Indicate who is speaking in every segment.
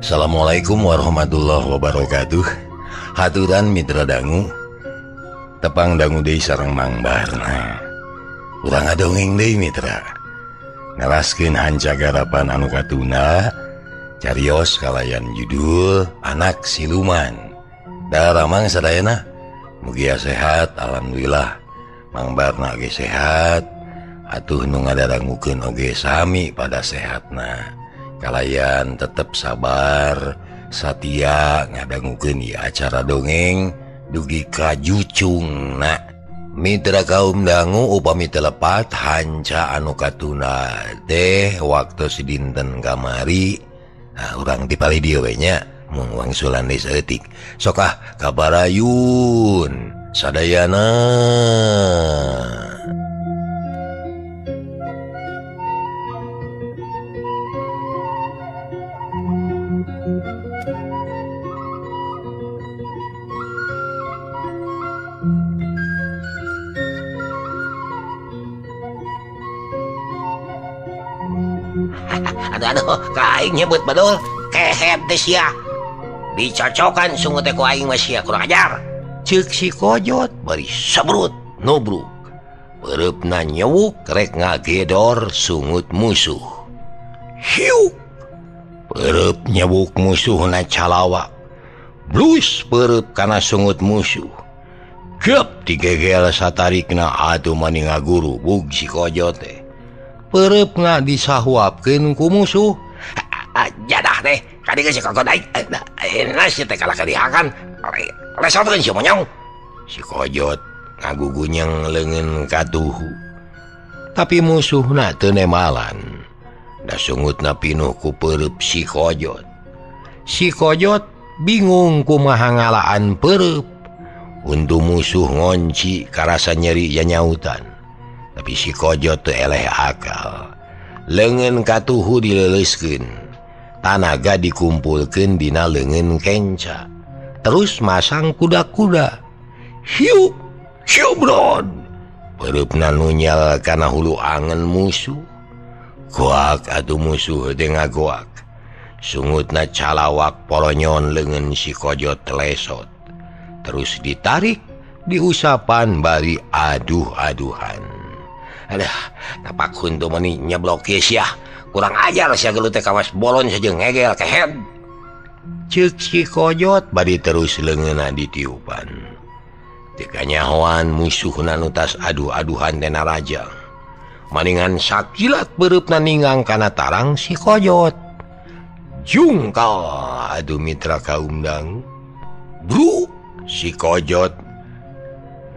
Speaker 1: Assalamualaikum warahmatullahi wabarakatuh. Haturan mitra dangu, tepang dangu deui sareng Mang Barna. Urang ngadongeng deui mitra. Neraskeun hanca garapan anu katuna, carios kalayan judul Anak Siluman. Daramang sadayana mugia sehat, alhamdulillah. Mang Barna ge sehat, atuh nu ngadadangukeun oge sami pada sehatna. Kalayan tetep sabar satia ngadangukeun ieu acara dongeng dugi ka jucungna. Mitra kaum dangu upami teu lepat hanca anu katuna teh waktu dinten kamari. Nah, urang ti palih dieu we nya mung wangsulan deui saeutik. Sok ah kabarayun sadayana.
Speaker 2: Aduh, ka aing nyebut bedul kehet teh sia. Dicocokan sungut teh ku aing mah sia kurang ajar.
Speaker 1: Ceuk si Kojot bari sebrut nubruk. Peureupna nyewuk rek ngagedor sungut musuh. Hiuk. Peureub nyewuk musuhna calawak. Blus peureub kana sungut musuh. Gep digegel satarikna atuh mani ngaguru bug si Kojot teh. Peureupna disahuapkeun ku musuh.
Speaker 2: Jadah teh kadi geus si Kojot aing. Nasi teh kalah kadihakan. Lesotkeun si monyong.
Speaker 1: Si Kojot ngagugunyeng leungeun katuhu. Tapi musuhna teu nemalan. Da sungutna pinuh ku peureub si Kojot. Si Kojot bingung kumaha ngalaan peureub. Untu musuh ngonci karasa nyeri janyautan. Tapi si Kojot teu eleh akal. Leungeun katuhu dileuleuskeun. Tanaga dikumpulkeun dina leungeun kenca. Terus masang kuda-kuda. Hiuk, hiubrod. Peureupna nunyal kana hulu angen musuh. Goak atuh musuh teh ngagoak. Sungutna calawak polonyon leungeun si Kojot lesot. Terus ditarik, diusapan bari aduh-aduhan.
Speaker 2: Aduh, tapak huntu mani nyeblok sia. Kurang ajar sia gelut teh kawas bolon saja ngegel kehed.
Speaker 1: Ceuk si Kojot bari terus leungeunna ditiupan. Teu kanyahoan musuhna nu tas aduh-aduhan teh narajang. Maningan sakilat peureupna ninggang kana tarang si Kojot. Jungkal aduh mitra kaum dangu. Bru si Kojot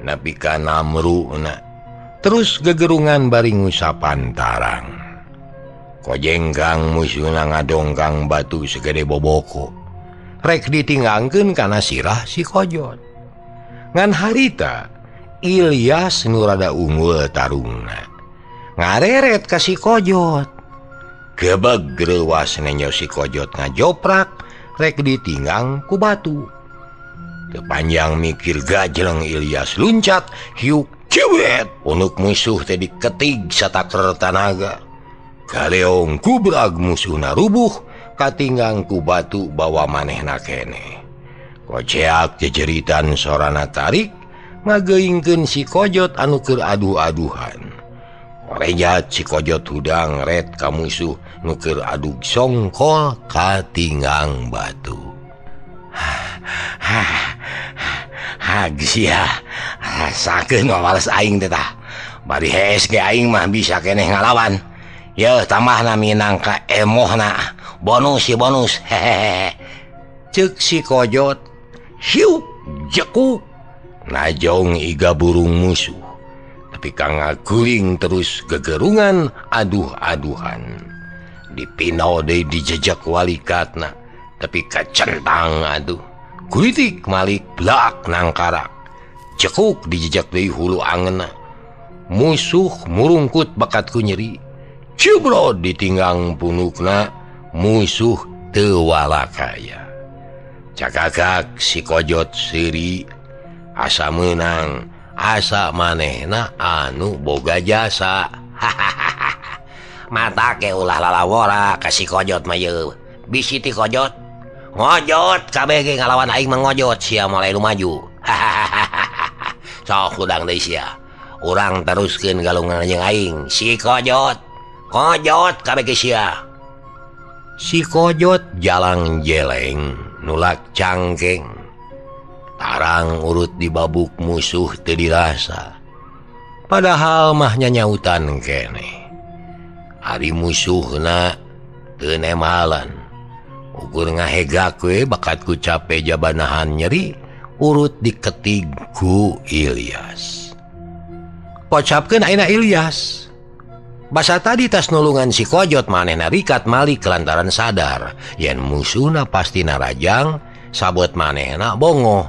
Speaker 1: nepi ka namruna. Terus gegerungan bari ngusapan tarang. Kojengkang musuhna ngadongkang batu segede boboko. Rek ditinggangkeun kana sirah si Kojot. Ngan harita Ilyas nu rada unggul tarungna. Ngareret ka si Kojot. Gebeg greuwas nenyo si Kojot ngajoprak rek ditinggang ku batu. Teu panjang mikir gajleng Ilyas luncat hiuk cewet punuk musuh teh diketig sataker tanaga. Galeong kubrag musuhna rubuh katinggang ku batu bawa manehna keneh. Koceak jejeritan sorana tarik ngageingkeun si Kojot anu keur aduh-aduhan. Korejat si Kojot hudang ret ka musuh nu keur adug songkol katinggang batu. Hag sia rasakeun wawales aing teh tah. Bari hees ge aing mah bisa keneh ngalawan. Yeuh tambahna minangka emohna. Bonus si bonus. Hehehe. Ceuk si Kojot. Hiuk jekuk. Najong iga burung musuh. Tapi kang ngaguling terus gegerungan aduh-aduhan. Dipinau deui dijejak walikatna. Tapi kacentang aduh. Kulitik Malik blak nangkarak. Cekuk dijejak deui hulu angeuna. Musuh murungkut bakatku nyeri. Cibrod ditinggang punukna musuh teu walakaya. Cakakak si Kojot seuri asa meunang, asa manehna anu boga jasa. Hahaha. Mata ke ulah lalawora ka si Kojot mah yeuh. Bisi ti Kojot ngojot kabeh ge ngalawan aing mah ngojot sia mulai lumaju. Hahaha. Sok hudang deui sia. Urang teruskeun galungan jeung aing si Kojot. Kojot kabeh ge sia. Si Kojot jalang jeleng nulak cangkeng. Tarang urut dibabuk musuh teu dirasa. Padahal mah nyanyautan keneh. Ari musuhna teu nemalan. Ukur ngahegak we bakatku cape jabanahan nyeri urut diketig ku Ilyas. Kocapkeun ayeuna Ilyas. Basa tadi tas nulungan si Kojot manehna rikat Malik lantaran sadar yen musuhna pasti narajang sabot manehna bongoh.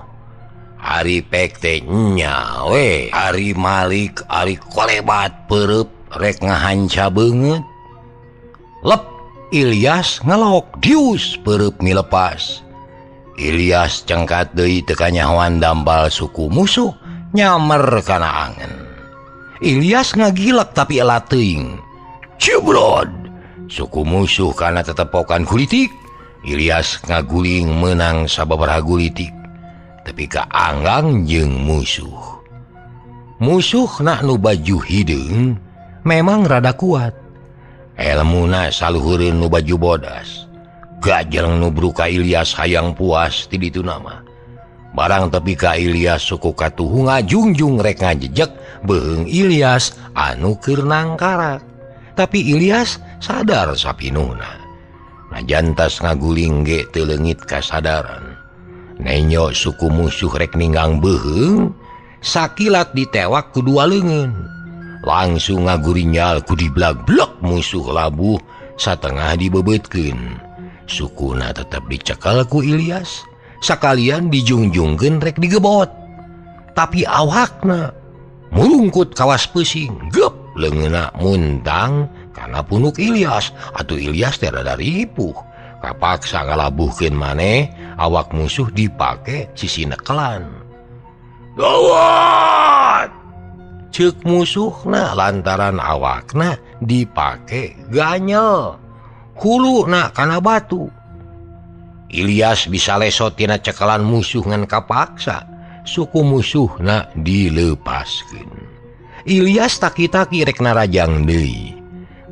Speaker 1: Ari pek teh nya we, ari Malik ari kolebat peureub rek ngahanca beungeut. Lep Ilyas ngelok dius peureub milepas. Ilyas cengkat deui teu kanyahoan dampal suku musuh nyamer kana angen. Ilyas ngagilak tapi elat teuing. Cibrod suku musuh kana tetepokan kulitik. Ilyas ngaguling menang sababaraha gulitik. Tapi kaanggang jeung musuh. Musuh nak nu baju hideung memang rada kuat. Elmuna saluhureun nu baju bodas. Gajeng nu bruka Ilyas hayang puas ti ditu nama. Barang tepi ka Ilyas suku katuhu ngajungjung rek ngajejek beuheung Ilyas anu keur nangkarak. Tapi Ilyas sadar sapinuhna. Najan tas ngaguling ge teu leungit kasadaran. Nenyo suku musuh rek ninggang beuheung, sakilat ditewak ku dua leungeun. Langsung ngagurinyal ku diblag-blog musuh labuh satengah dibebeutkeun. Sukuna tetep dicekal ku Ilyas, sakalian dijungjungkeun rek digebot. Tapi awakna murungkut kawas pusing, gep leungeunna muntang kana punuk Ilyas. Atuh Ilyas teh rada ripuh. Kapaksa ngalabuhkeun maneh, awak musuh dipake sisi nekelan. Gawat! Ceuk musuhna lantaran awakna dipake ganyel. Huluna kana batu. Ilyas bisa lesot tina cekelan musuh ngan kapaksa. Suku musuhna dilepaskeun. Ilyas taki-taki rek narajang deui.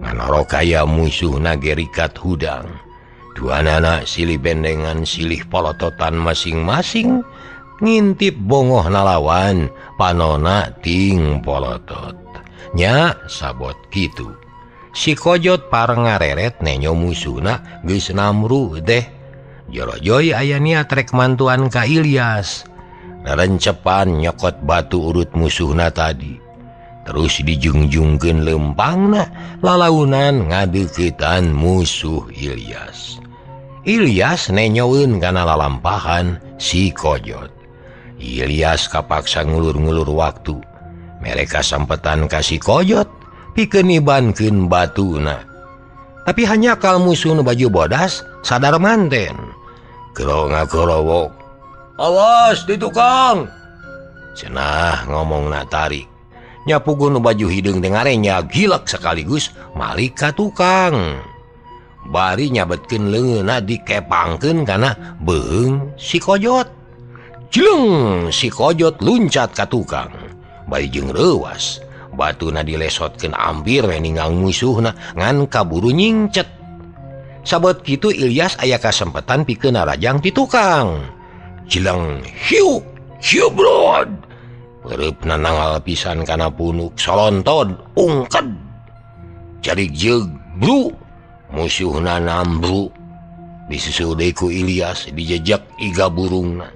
Speaker 1: Ngan orokaya musuhna ge rikat hudang. Dua anak silih bendengan silih polototan masing-masing ngintip bongoh nalawan panona ting polotot. Nya sabot kitu. Si Kojot pareng ngareret nenyo musuhna geus namru teh. Jorojoy aya niat rek mantuan ka Ilyas. Narencepan nyokot batu urut musuhna tadi. Terus dijungjungkeun lempangna lalaunan ngadeuketan musuh Ilyas. Ilyas nenyoeun kana lalampahan si Kojot. Ilyas kapaksa ngulur-ngulur waktu. Mereka sampetan ka si Kojot pikeun nibankeun batuna. Tapi hanya kal musuh nu baju bodas sadar manten. Gero ngagorowok. Awas di tukang. Cenah ngomongna tarik. Nyapugu nu baju hideung teh ngarenya gilek sekaligus malik ka tukang. Bari nyabetkeun leungeunna dikepangkeun kana beuheung si Kojot. Jleng si Kojot luncat ka tukang. Bari jeung reuwas, batuna dilesotkeun ampir we ninggang musuhna ngan kaburu nyingcet. Sabot kitu Ilyas aya kasempetan pikeun narajang ti tukang. Jleng hiuk Jebrod Pereupna nangal pisan kana punuk solonton ungked jadi jeug bru musuhna nambru disusul deui ku Ilyas dijejak iga burungna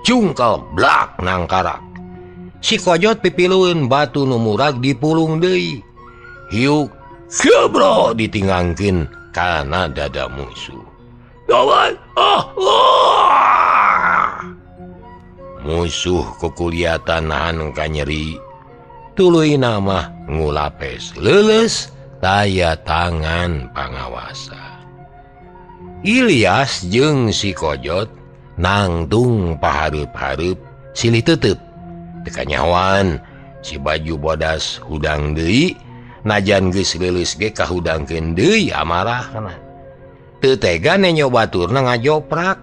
Speaker 1: cungkal blak nangkarak si Kojot pipilueun batu nu murag dipulung deui hiuk gebro ditinggangkeun kana dada musuh. Lawan ah, ah. Musuh kukuliatan nahan kanyeri tuluy nama ngulapes leuleus taya tangan pangawasa. Ilyas jeung si Kojot nangtung pahareup-hareup silih tetep teu kanyahoan si baju bodas hudang deui najan geus leuleus ge kahudangkeun deui amarahna. Teu tega nenyo baturna ngajoprak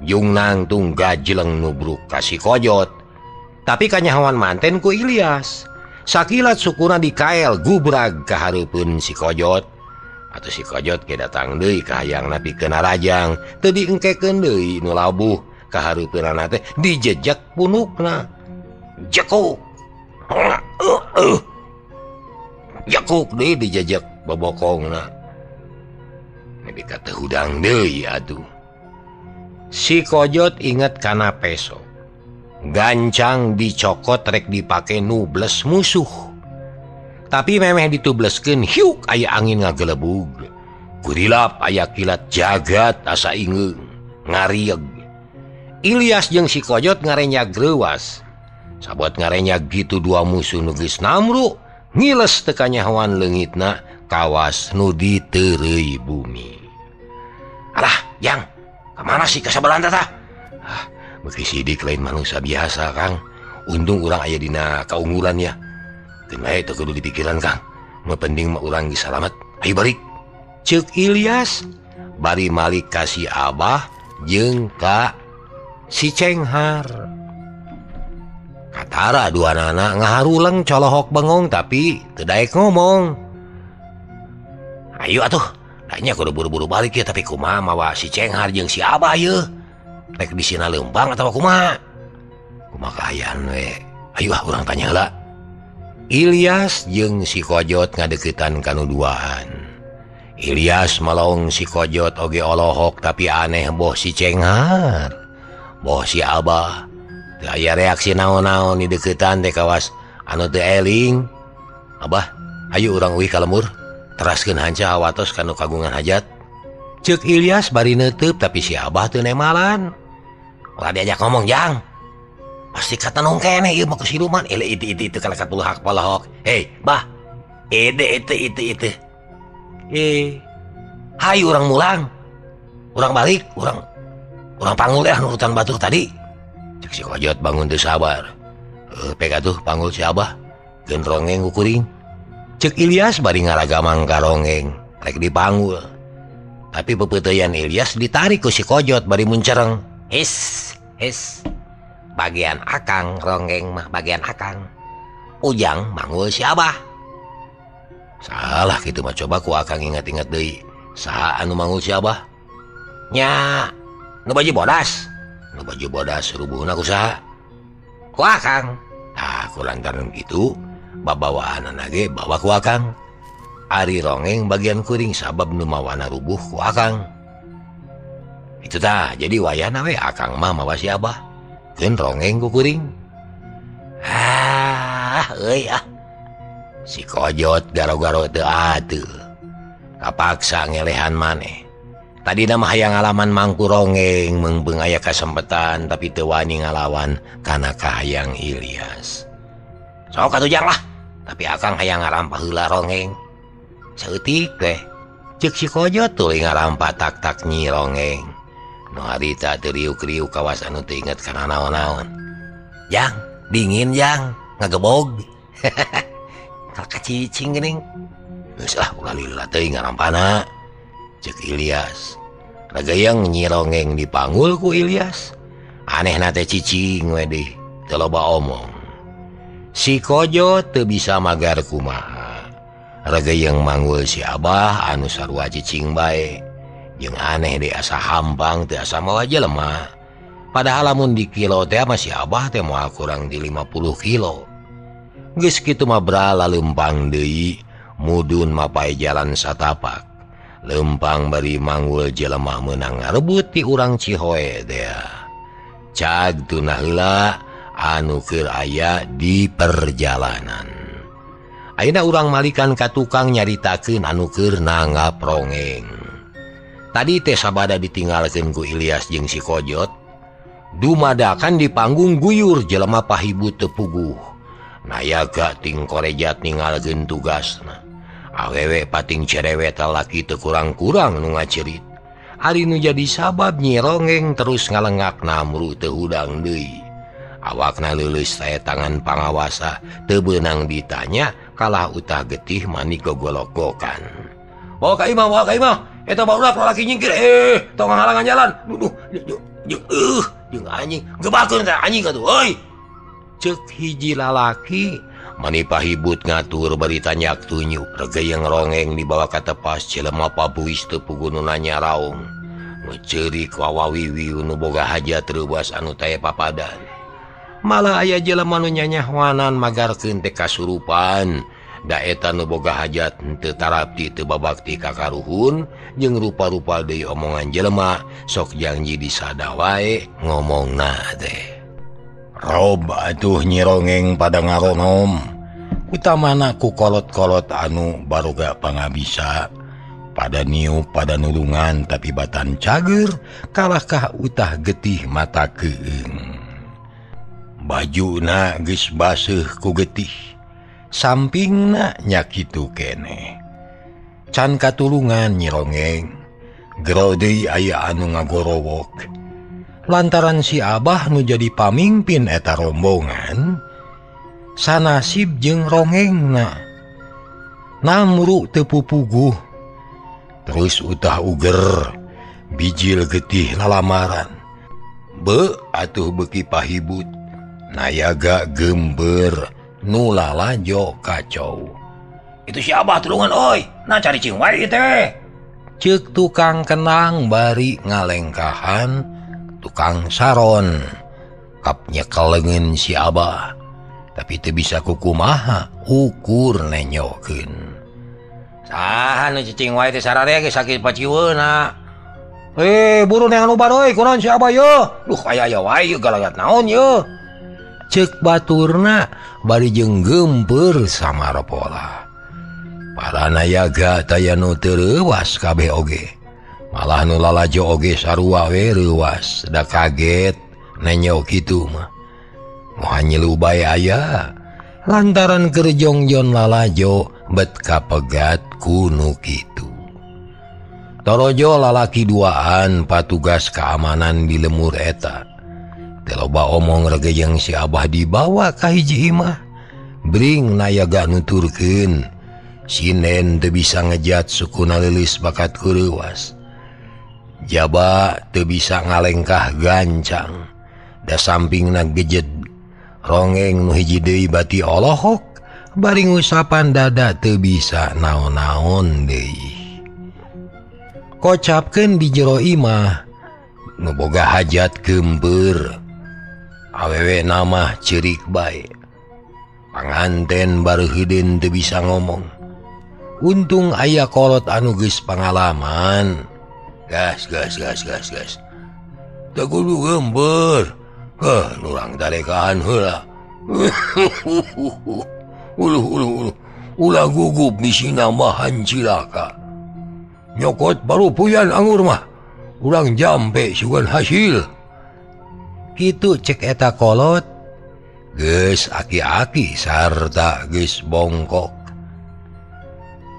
Speaker 1: jung nangtung gajleng nubruk ka si Kojot. Tapi kanyahoan manten ku Ilyas. Sakilat sukuna dikael gubrag ka hareupeun si Kojot. Atuh si Kojot ge datang deui ka hayangna pikeun narajang, teu diengkekeun deui nu labuh ka hareupeunana teh dijejak punukna. Jekuk. Jekuk deui dijejak bobokongna. Nepi ka teu hudang deui atuh. Si Kojot inget kana peso. Gancang dicokot rek dipake nubles musuh. Tapi memeh ditubleskeun hiuk aya angin ngagelebug. Gurilap aya kilat jagat asa ingeung ngarieg. Ilyas jeung si Kojot ngarenjag reuwas. Sabot ngarenjag gitu dua musuh nu geus namru ngiles teu kanyahoan leungitna kawas nu diteureuy bumi. Alah, Jang, kamana sih kasabalan tah? Ah, beuki sidik lain manusia biasa, Kang. Untung urang aya dina kaunggulan ya. Keun bae teu kudu dipikiran, Kang. Nu penting mah urang geus salamet. Ayo balik. Ceuk Ilyas bari malik ka si Abah jeung ka si Cenghar. Katara duanana ngaharuleng colohok bengong tapi teu daek ngomong. Ayo atuh, nya kudu buru-buru balik ya, tapi kumaha mawa si Cenghar jeung si Abah yeuh. Rek disina leumpang atawa kumaha? Kumaha kaayaan we. Ayo ah urang tanya heula. Ilyas jeung si Kojot ngadeukeutan kanu duaan. Ilyas melong si Kojot oge olohok tapi aneh boh si Cenghar, boh si Abah. Teu aya reaksi naon-naon di deukeutan teh kawas anu teu eling. Abah, ayo urang uih ka lembur. Teraskeun hanca hawatos kanu kagungan hajat. Ceuk Ilyas bari neuteub tapi si Abah teu nemalan. Ulah diajak ngomong, Jang. Pasti katenung keneh ieu mah ku siluman. Ele itu itu itu kalekat bulu hak polohok. Hei, Bah. Ede itu itu itu. Hayu urang mulang. Urang balik, urang panggul eh nurutan batur tadi. Cek si Kojot bangun teu sabar. Pek atuh panggul si Abah. Keun rongeng ku kuring. Cek Ilyas bari ngaragamang ka rongeng, rek dipanggul. Tapi pepeuteyan Ilyas ditarik ku si Kojot bari muncereng. His, his. Bagian akang rongeng mah bagian akang. Ujang manggul si Abah. Salah kitu mah, coba ku akang ingat-ingat deui. Saha anu manggul si Abah? Nya, nu baju bodas. Nu baju bodas rubuhna ku saha? Ku akang. Tah, ku lantaran kitu babawaanana ge bawa ku akang. Ari rongeng bagian kuring sabab nu mawana rubuh ku akang. Itu tah, jadi wayahna we akang mah mawa si Abah. Keun rongeng ku kuring. Ah, euy ah. Si Kojot garo-garo teu atuh. Kapaksa ngelehan maneh. Tadina mah hayang ngalaman mangku rongeng meungpeung aya kasempetan tapi teu wani ngalawan kana kahayang Ilyas. Sok atuh Jang lah, tapi akang hayang ngarampah heula rongeng. Saeutik teh. Ceuk si Kojot tuluy ngarampa tak-tak nyi rongeng. Nu harita teu riuk-riuk kawas anu teu inget kana naon-naon. Jang, dingin Jang, ngagebog. Kalaka cicing geuning. Geus ah ulah lila teuing ngarampana. Ceuk Ilyas. Ragayang nyi rongeng dipanggul ku Ilyas. Anehna teh cicing we deui, teu loba omong. Si Kojot teu bisa magar kumaha. Ragayang manggul si Abah anu sarua cicing bae. Jeung aneh deui asa hampang teu asa mawa jelema. Padahal lamun di kilo teh masih Abah teh moal kurang di 50 kilo. Geus kitu mah brala lempang deui mudun mapai jalan satapak. Lempang bari manggul jelema meunang ngarebut ti urang Cihoe teh. Cag tunah heula anu keur aya di perjalanan. Ayeuna urang malikan ka tukang nyaritakeun anu keur nanggap rongeng. Tadi teh sabada ditinggalkeun ku Ilyas jeung si Kojot. Dumadakan di panggung guyur jelema pahibut teu puguh. Nayaga ting korejat ninggalkeun tugasna. Awewe pating cerewet lalaki teu kurang-kurang nu ngacerit. Ari nu jadi sabab Nyi Rongeng terus ngalengak namru teu hudang deui. Awakna leuleus sae tangan pangawasa teu beunang ditanya kalah utah getih mani gogologokan. Bawa ka imah, bawa ka imah. Eta barudak lalaki nyingkir tong ngahalangan jalan. Duh, jeung anjing gebakeun teh anjing atuh euy. Ceuk hiji lalaki mani pahibut ngatur bari tanyak tunjuk. Regeyeng rongeng dibawa ka tepas jelema pabuis teu puguh nu nanya raung. Nu ceurik wawawiwi nu boga hajat reuwas anu taya papadan. Malah aya jelema nu nyanyahwanan magarkeun teh kasurupan. Da eta nu boga hajat teu tarapti teu babakti ka karuhun jeung rupa-rupa deui omongan jelema sok janji disada wae ngomongna teh. Rob atuh Nyi Rongeng pada ngaronom utamana ku kolot-kolot anu baroga pangabisa pada niup pada nulungan tapi batan cager kalahkah utah getih mata keung. Bajuna geus baseuh ku getih sampingna nya kitu keneh. Can katulungan Nyi Rongeng gero deui aya anu ngagorowok. Lantaran si Abah nu jadi pamimpin eta rombongan sanasib jeung rongengna namru teu pupuguh. Terus utah uger bijil getih lalamaran. Be atuh beuki pahibut nayaga gember nu lalajo kacau. Itu si Abah tulungan oi, nah cari cing wae teh. Ceuk tukang kenang bari ngalengkahan tukang saron. Kap nyekel leungeun si Abah, tapi teu bisa kukumaha ukur nenyokeun. Saha nu cicing wae teh sararea ge sakit paciweuna. Buru neangan ubar euy, kunaon si Abah yeuh? Duh aya aya wae yeuh galagat naon yeuh. Ceuk baturna bari jeung geumpeur samaropola. Para nayaga taya nu teu reuwas kabeh oge. Malah nu lalajo oge sarua we reuwas, da kaget nenyo kitu mah. Moal nyilu bae aya lantaran keur jongjon lalajo bet kapegat ku nu kitu. Torojo lalaki duaan patugas keamanan di lemur eta. Teu loba omong regejeng si Abah dibawa ka hiji imah. Bring nayaga nuturkeun sinen teu bisa ngejat sukuna leulis bakat kureuwas. Jaba teu bisa ngalengkah gancang. Da sampingna gejed rongeng nu hiji deui bati olohok bari ngusapan dada teu bisa naon-naon deui. Kocapkeun di jero imah nu boga hajat geumpeur. Awewe namah ceurik bae. Panganten bareuheudeun teu bisa ngomong. Untung aya kolot anu geus pangalaman. Gas gas gas gas gas. Teu kudu geumpeur. Heh, urang tarekaan heula. Uluh uluh uluh. Ulah gugup bisi nambahan cilaka. Nyokot baru puyan anggur mah. Urang jampe sugan hasil. Kitu cek eta kolot. Geus aki-aki sarta geus bongkok.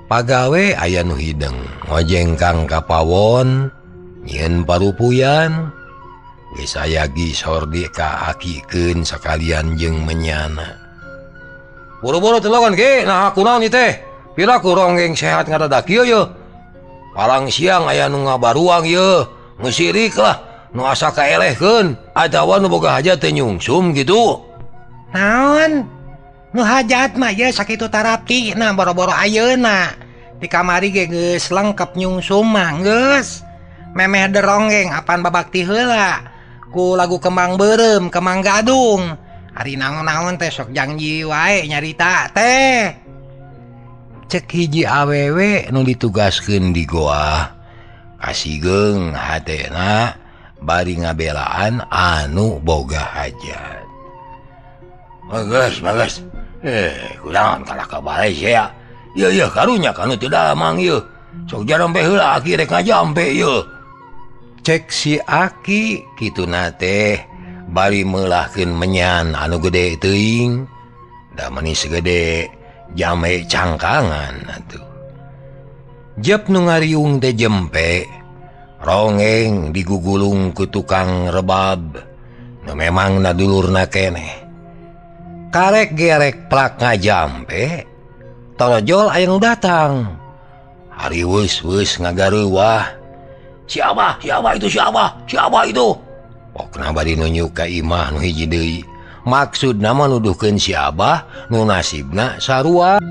Speaker 1: Pagawe aya nu hideng ngojengkang ka pawon nyieun parupuyan. Geus aya gisor di kaakikeun sakalian jeung menyana. Boro-boro telokan ge, nah kunaon ieu teh? Piraku ronggeng sehat ngadadak kieu yeuh. Palang siang aya nu ngabaruang yeuh, nu sirik lah, nu asa kaelehkeun, atawa nu boga hajat teh nyungsum gitu.
Speaker 3: Naon? Nu hajat mah ye sakitu tarapti, nah boro-boro ayeuna. Di kamari ge geus lengkap nyungsum mah geus. Memeh deronggeng apan babakti heula. Ku lagu Kembang Beureum, Kembang Gadung. Ari naon-naon teh sok janji wae nyarita teh. Cek hiji awewe nu ditugaskeun di goa. Kasigeung hatena bari ngabelaan anu boga hajat. Bagus, bagus. Kunaon kalah ka bale sia. Ieu ieu karunya kanu teu damang ieu. Sok jarampe heula aki rek ngajampe ieu. Cek si aki kituna teh bari meulahkeun menyan anu gede teuing. Da meni segede jame cangkangan atuh. Jep nu ngariung teh jempe, rongeng digugulung ku tukang rebab. Nu memang nadulurna keneh. Karek gerek plak ngajampe, torojol aya nu datang. Ari weus-weus ngagareuwah. Siapa? Siapa itu? Siapa? Siapa itu? Pokna bari nunjuk ka imah nu hiji deui. Maksudna mah nuduhkeun si Abah nu nasibna sarua.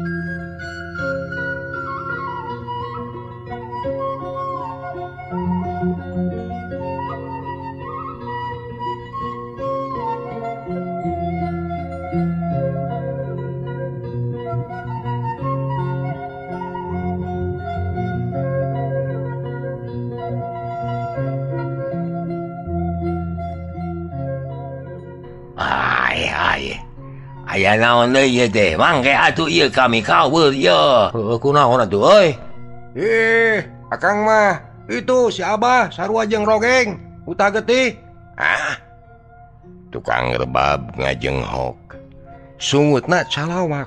Speaker 3: Aya naon deui ieu teh? Mangke atuh ieu kami kaweur ieu. Heueuh kunaon atuh euy? Ih, akang mah itu si Abah sarua jeung rogeng, utah getih. Ah. Tukang rebab ngajenghok. Sungutna calawak.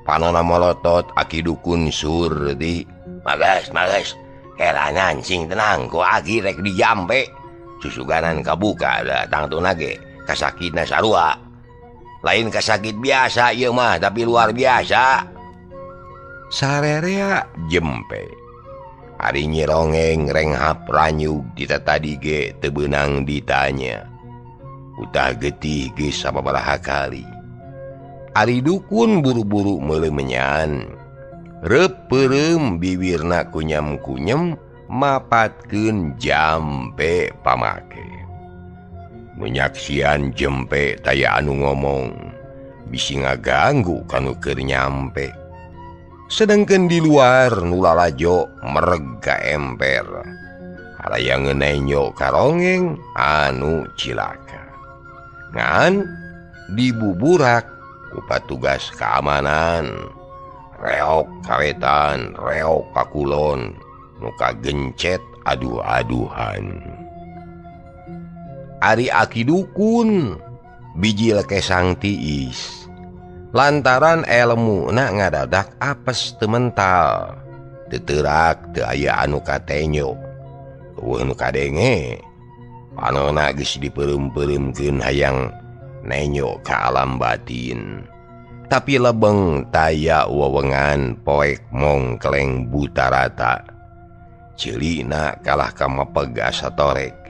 Speaker 3: Panona molotot aki dukun surdi. Magas, magas. Heranan sing tenang ku aki rek dijampe. Susuganan kabuka da tangtuna ge kasakitna sarua. Lain kasakit biasa ieu mah tapi luar biasa. Sarerea jempe. Ari Nyi Rongeng renghap ranyug dita tadi ge teu beunang ditanya. Utah getih geus sababaraha kali. Ari dukun buru-buru meuleuh menyan. Reup peureum biwirna kunyam-kunyem mapatkeun jampe pamake. Menyaksian jempe taya anu ngomong bisi ngaganggu kanu keur nyampe. Sedangkan di luar nu lalajo mereg ka emper. Haraya ngeunenyo ka rongeng anu cilaka. Ngan dibuburak ku patugas keamanan. Reok kawetan, reok kakulon, nu kagencet aduh-aduhan. Ari aki dukun bijil kesang tiis lantaran elmu na ngadadak apes teu mental teu teurak teu aya anu katenyo eueuh nu kadenge panona geus dipeureum-peureumkeun hayang nenyo ka alam batin tapi lebeng taya wewengan poek mongkleng buta rata ceulina kalah ka mapeg asa torek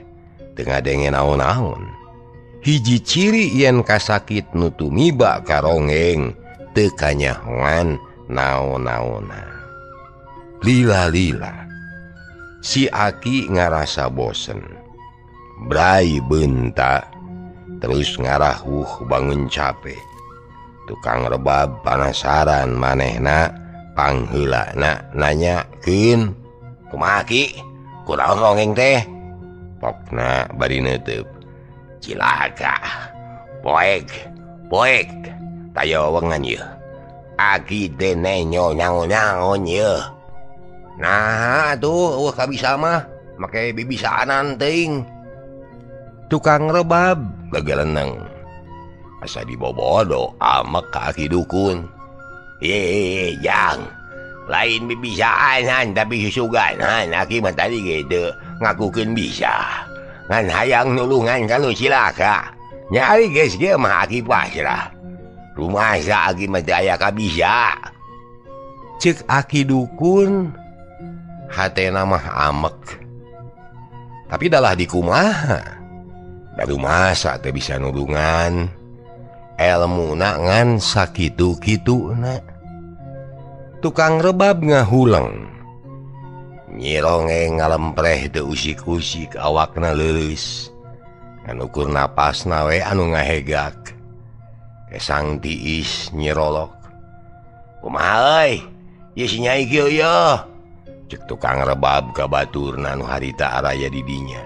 Speaker 3: ngadenge naon-naon. Hiji ciri yen kasakit nu tumiba ka rongeng teu kanyahoan naon-naonna. Lila-lila si aki ngarasa bosen. Brai beunta terus ngarahuh bangun capek. Tukang rebab panasaran manehna pangheulana nanyakeun, "Kumaha ki? Kunaon rongeng teh?" Pokna bari neuteub. Cilaka. Poek, poek. Taya wewengan ieu. Aki teh nenyo nyaon-nyaon ieu. Nah atuh eueuh kabisa mah make bibisaanan teuing. Tukang rebab gagaleneng. Asa dibobodo amek ka aki dukun. Ye, jang. Lain bibisaanan tapi susuganan aki mah tadi gitu ngakukeun bisa. Ngan hayang nulungan ka nu cilaka. Nya ari geus ge mah aki pasrah. Rumasa aki mah teu aya kabisa. Ceuk aki dukun hatena mah amek. Tapi dalah dikumaha. Da rumasa teu bisa nulungan. Elmuna ngan sakitu-kituna. Tukang rebab ngahuleng. Nyi Rongeng ngalempreh teu usik-usik awakna leuleus.
Speaker 1: Ngan ukur napas nawe anu ngahegak. Kesang tiis nyirolok. Kumaha euy? Ieu si Nyai kieu yeuh. Cek tukang rebab ka baturna nu harita araya di dinya.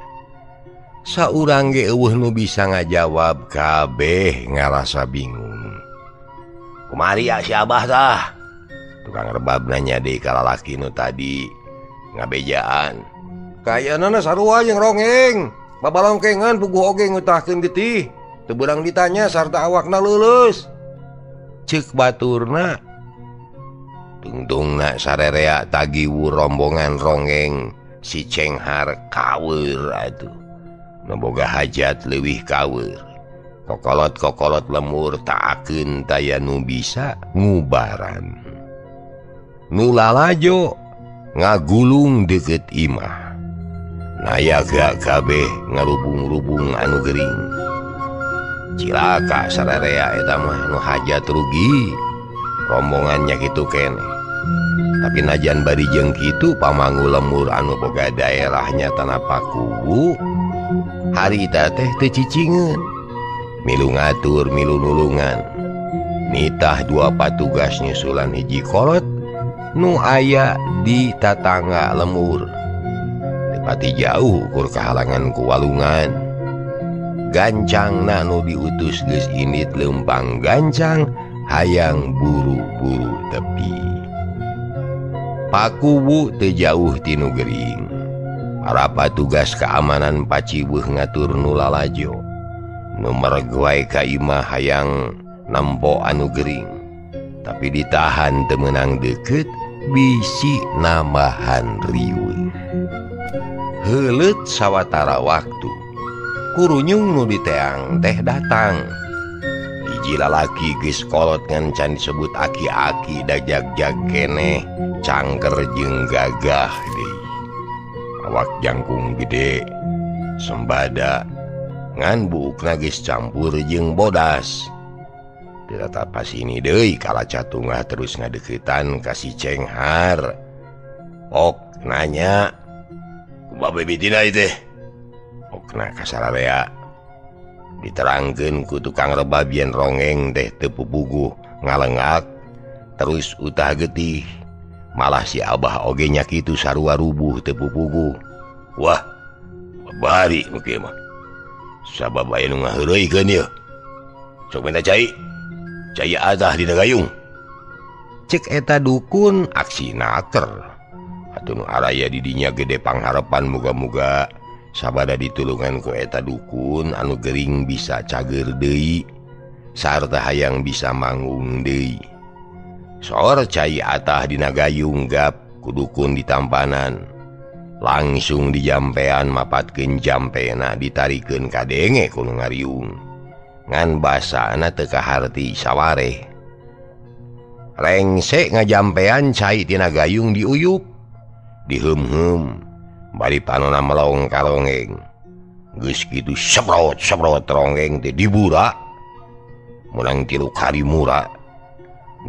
Speaker 1: Saurang ge eueuh nu bisa ngajawab kabeh ngarasa bingung. Kumari ya si Abah tah? Tukang rebab nanya deui ka lalaki nu tadi ngabejaan. Kayanana sarua jeung rongeng. Babalongkengan puguh oge ngutahkeun getih. Teu beurang ditanya sarta awakna leuleus. Ceuk baturna. Tungtungna sarerea tagiwu rombongan rongeng si Cenghar kaweur atuh. Nu boga hajat leuwih kaweur. Kokolot-kokolot lemur taakeun taya nu bisa ngubaran. Nu lalajo ngagulung deukeut imah. Nayaga kabeh ngarubung-rubung anu gering. Cilaka sarerea eta mah nu hajat rugi. Rombongannya kitu keneh. Tapi najan bari jeung kitu pamangu lemur anu boga daerahnya Tanah Pakuwu harita teh teu cicingeun. Milu ngatur milu nulungan. Nitah dua patugas nyusulan hiji kolot nu aya di tatangga lemur. Pati jauh ukur kahalangan ku walungan. Gancangna nu diutus geus indit leumpang gancang hayang buru-buru tepi. Pakuwu teu jauh ti nu gering. Para patugas keamanan paciweuh ngatur nu lalajo. Nu mereguai ka imah hayang nempo anu gering. Tapi ditahan teu meunang deukeut bisi nambahan riweuh. Heuleut sawatara waktu kurunyung nu diteang teh datang. Hiji lalaki geus kolot ngan can disebut aki-aki dajagjag keneh cangker jeung gagah deui. Awak jangkung gede sembada ngan buukna geus campur jeung bodas. Teu pas ini deui kala catungah terus ngadeuketan ka si Cenghar. Ok nanya kumaha bibitina ieu teh? Okna kasararea. Diterangkeun ku tukang rebab yen rongeng teh teu pupuguh ngalengak terus utah getih. Malah si Abah oge nya kitu sarua rubuh teu pupuguh. Wah, babari nu kieu mah. Sabab aya nu ngaheureuykeun ieu. Sok minta cai. Cai atah dina gayung. Cek eta dukun aksi naker. Atuh nu araya di dinya gede pangharepan muga-muga sabada ditulungan ku eta dukun anu gering bisa cager deui sarta hayang bisa manggung deui. Sor cai atah dina gayung gap ku dukun ditampanan. Langsung dijampean mapatkeun jampena ditarikeun ka denge ku nu ngariung. Ngan basana teu kaharti sawareh. Rengse ngajampean cai tina gayung diuyup. Diheum-heum bari panona melong ka rongeng. Geus kitu sebrot-sebrot rongeng teh dibura. Meunang 3 kali mura.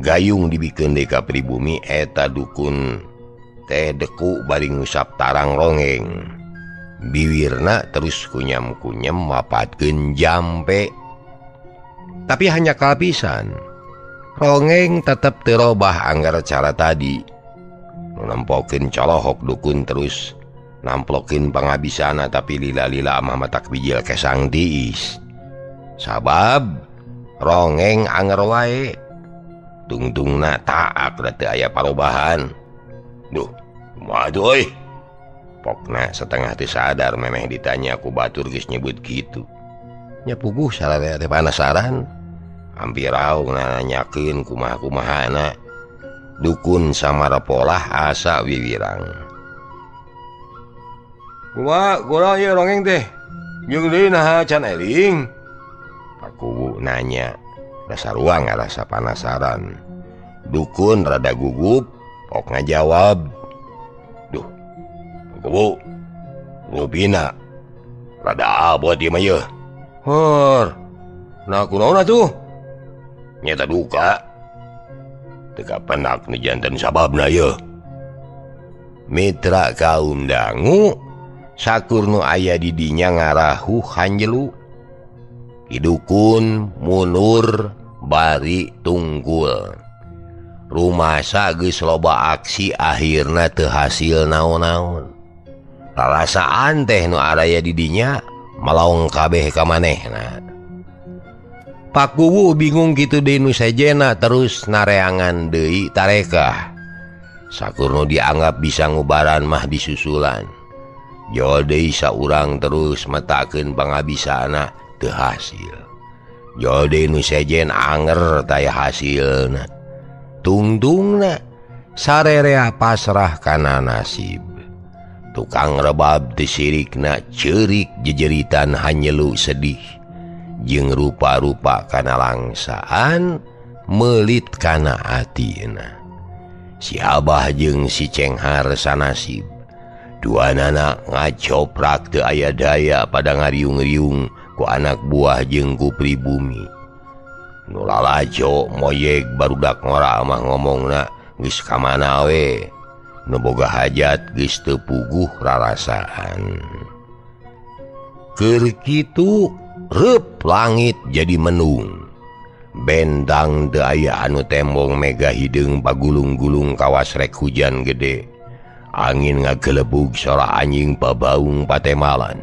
Speaker 1: Gayung dibikeun deui ka pribumi eta dukun teh deku bari ngusap tarang rongeng. Biwirna terus kunyam-kunyam mapatkeun jampe. Tapi hanya kapisan. Rongeng tetep teu robah anggar cara tadi. Nu nempokeun colohok dukun terus namplokeun pangabisana tapi lila-lila mah matak bijil kesang tiis. Sabab rongeng anger wae. Tungtungna taak da teu aya parobahan. Duh, kumaha atuh euy? Pokna setengah teu sadar memeh ditanya ku batur geus nyebut kitu. Nya puguh sararea teh panasaran. Hampir raung nanyakeun kumaha-kumahana. Dukun samara polah asa wiwirang. Kumaha gora ieu rongeng teh? Jeung deui naha can eling? Pakuwu nanya. Dasar ruang ngarasa panasaran. Dukun rada gugup, pok ngajawab. Duh, Pakuwu, rupina rada abot ieu mah yeuh. Hor, nah kunaon atuh? Nyata duka. Teu kapenak nu janten sababna yeuh. Mitra kaum dangu sakur nu aya di dinya ngarahuh hanjelu. Ki Dukun mundur bari tunggul. Rumasa geus loba aksi akhirna teu hasil naon-naon. Rarasaan teh nu araya di dinya malaong kabeh ka manehna. Pak Kuwu bingung kitu deui nu sejena terus nareangan deui tarekah. Sakur nu dianggap bisa ngubaran mah disusulan. Jol deui saurang terus metakeun pangabisana teu hasil. Jol deui nu sejen anger taya hasilna. Tungtungna sarerea pasrah kana nasib. Tukang rebab teu sirikna ceurik jejeritan hanyelu sedih. Jeung rupa-rupa kana langsaan meulit kana atina. Si Abah jeung si Cenghar sanasib. Dua nana ngacoprak teu aya daya pada ngariung-riung ku anak buah jeung ku pribumi. Nu lalajo moyeg barudak ngora mah ngomongna geus ka mana we. Nu boga hajat geus teu puguh rarasaan. Keur kitu reup langit jadi menung. Bentang teu aya anu tembong mega hideung pagulung-gulung kawas rek hujan gede. Angin ngagelebug sora anjing pabaung patemalan.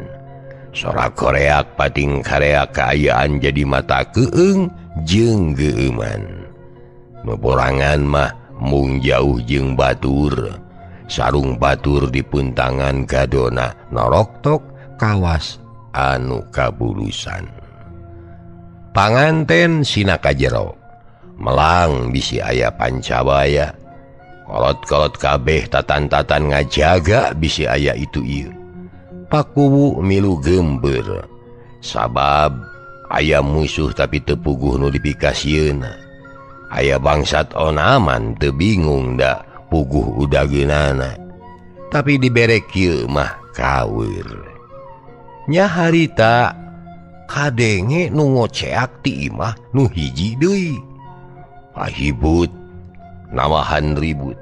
Speaker 1: Sora koreak pating kareak kaayaan jadi mata keung jeung geueuman. Nu borangan mah mung jauh jeung batur. Sarung batur dipuntangan gadona noroktok kawas anu kabulusan. Panganten sina kajero melang bisi aya pancabaya. Kolot-kolot kabeh tatan-tatan ngajaga bisi aya itu ieu. Pak Kuwu milu gember sabab aya musuh tapi teu puguh nu dipikasieuna. Aya bangsat onaman teu bingung da puguh udageunana. Tapi dibere kieu mah kaweur. Nya harita kadenge nu ngoceak ti imah nu hiji deui. Pahibut namahan ribut.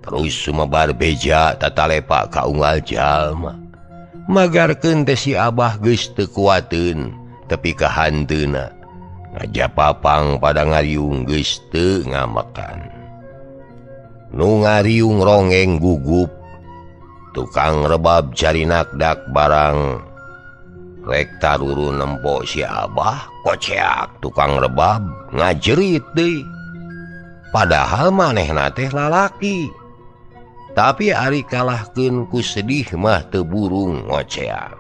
Speaker 1: Terus sumebar beja tatalepa ka unggal jalma. Magarkeun teh si Abah geus teu kuateun tepi ka hanteuna. Ngajapapang pada ngariung geus teu ngamakan. Nu ngariung rongeng gugup. Tukang rebab carinakdak barang rek tarurun nempo si Abah koceak tukang rebab ngajerit deui. Padahal manehna teh lalaki. Tapi ari kalahkeun ku sedih mah teu burung ngoceak.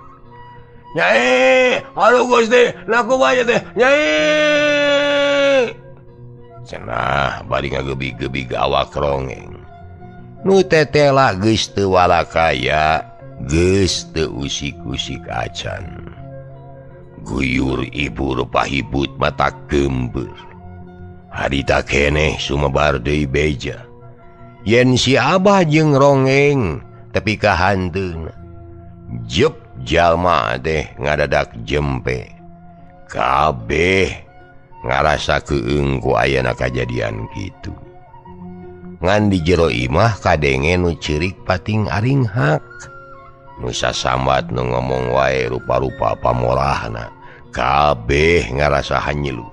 Speaker 1: Nyai, aduh Gusti, laku bae teh, nyai. Cenah bari ngagebig-gebig awak rongeng. Nu tetela geus teu walakaya, geus teu usik-usik acan. Guyur ibu pahibut mata gember. Harita keneh sumebar deui beja. Yen si Abah jeung rongeng tepi ka hanteuna. Jep jalma teh ngadadak jempe. Kabeh ngarasa keung ku ayana kajadian kitu. Ngan di jero imah kadenge nu ceurik pating aringhak. Nu sasambat nu ngomong wae rupa-rupa pamorahna. Kabeh ngarasa hanyelu.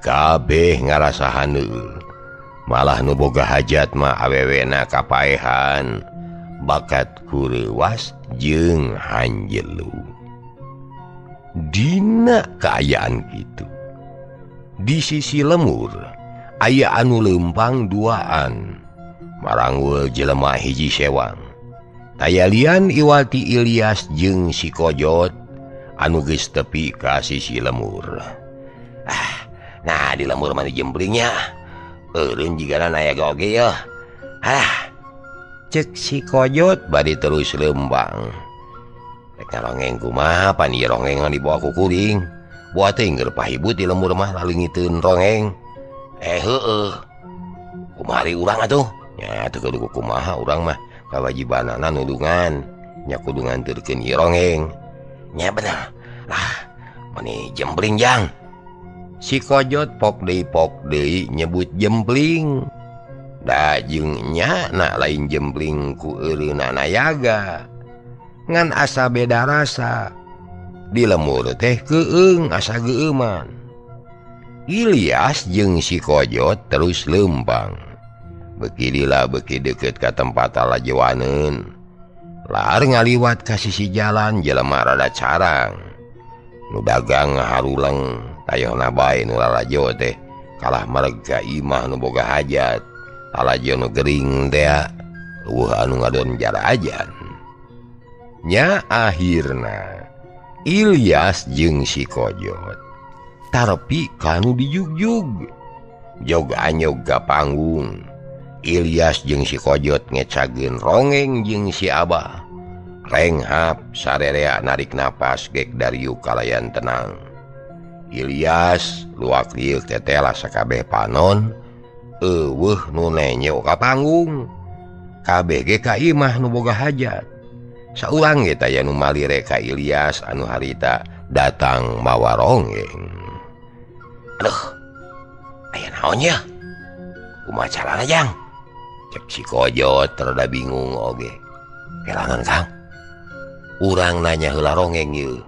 Speaker 1: Kabeh ngarasa haneul. Malah nu boga hajat mah awewena kapaehan. Bakat kureuwas jeung hanjelu. Dina kaayaan kitu. Di sisi lemur aya anu leumpang duaan. Maranggul jelema hiji sewang. Tayalian Iwati Ilyas jeung si Kojot anu geus tepi ka sisi lemur. Ah, nah di lemur mah dijemplingnya. Eureun jigana aya oge yeuh. Ah, cek si Kojot bari terus leumpang. Rek ngarongeng kumaha pan ieu rongeng dibawa ku kuring. Buat teh ngeur pahibut di lemur mah lalingiteun rongeng. Heueuh. Kumaha ari urang atuh? Nya teu kudu kumaha urang mah kawajibanana nulungan. Nya kudu nganterkeun ieu rongeng. Nya bener. Lah, mani jempling jang. Si Kojot pok deui nyebut jempling. Da jeung nya na lain jempling ku eureunana nayaga. Ngan asa beda rasa. Di lemur teh keung asa geueuman. Ilyas jeung si Kojot terus lempang. Beki lila beki deket ka tempat lalajoaneun. Lar ngaliwat ka sisi jalan jelema rada carang. Nu dagang ngaharuleng tayohna bae nu lalajo teh kalah mareg ka imah nu boga hajat. Lalajo nu gering teh eueuh anu ngadon jarajan. Nya akhirna Ilyas jeung si Kojot tarpi kanu dijugjug. Jog anyog ka panggung. Ilyas jeung si Kojot ngecageun rongeng jeung si Abah. Renghap sarerea narik napas gek dariuk kalayan tenang. Ilyas luak liuk tetela sakabeh panon eueuh nu nenyo ka panggung. Kabeh ge ka imah nu boga hajat. Saurang ge taya nu malire ka Ilyas anu harita datang mawa ronggeng. Aduh, aya naon ya? Kumaha carana jang? Cek si Kojot rada bingung oge. Kelangan Kang. Urang nanya heula rongeng ieu.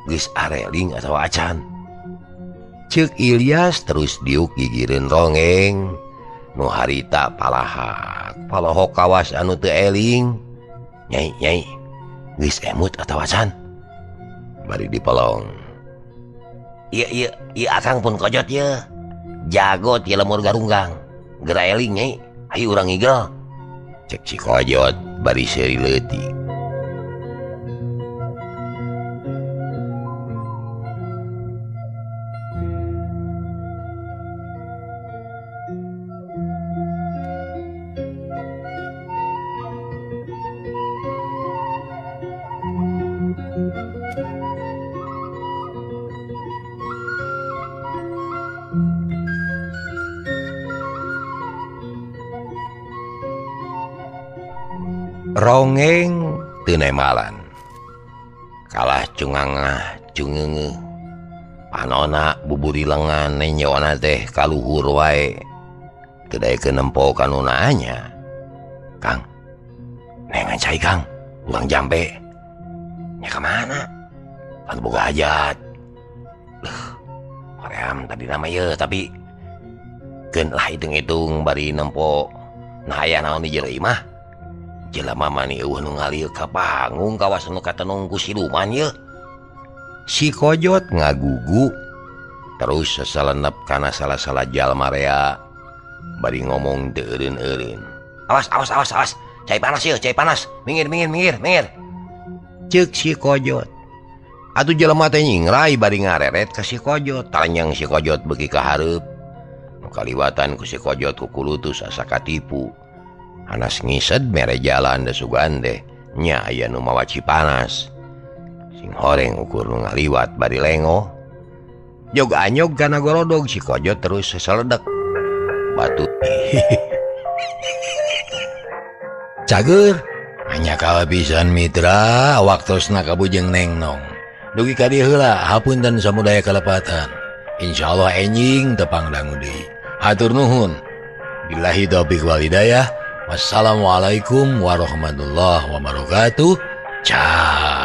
Speaker 1: Geus areling atawa acan? Cek Ilyas terus diuk gigireun rongeng. Nu harita palahak, palohok kawas anu teu eling. Nyai, nyai, geus emut atawa acan? Bari dipelong. Ieu ieu ieu akang pun Kojot ye. Jago ti lemur garunggang. Geura eling nyai, ayo urang ngigel. Cek si Kojot bari seuri leutik. Rongeng teu nemalan. Kalah cungangah cungeungeuh. Panona buburi lengan nenyona teh kaluhur wae. Teu daekeun nempo ka nu nanya. Kang, nengan cai Kang, urang jampe. Nya ka mana? Kan boga hajat. Leuh, hoream tadi nama ieu tapi keun lah hitung-hitung bari nempo nah aya naon di jero imah. Jelema mani eueuh nu ngalieu ka panggung kawas nu katenung ku siluman yeuh. Si Kojot ngagugu terus seselenep kana salah-salah jalma rea bari ngomong teu eureun-eureun. Awas awas awas awas, cai panas yeuh, cai panas. Minggir minggir minggir minggir. Ceuk si Kojot. Atuh jelema teh nyingrai bari ngareret ka si Kojot. Tanyang si Kojot beuki ka hareup. Nu kaliwatan ku si Kojot ku kulutus asa katipu. Anas ngised mere jalan dasugan deh nya aya nu mawa cipanas. Sing horeng ukur nu ngaliwat bari lengoh. Jog anyog kana gorodog si Kojot terus seseledek. Batu. Cager hanya kahabisan mitra waktosna kabujeng nengnong. Dugi ka dieu heula hapunten samudaya kalepatan. Insyaallah enjing tepang dangu deui. Hatur nuhun. Billahi taufik wal hidayah. Wassalamualaikum warahmatullahi wabarakatuh. Ciao.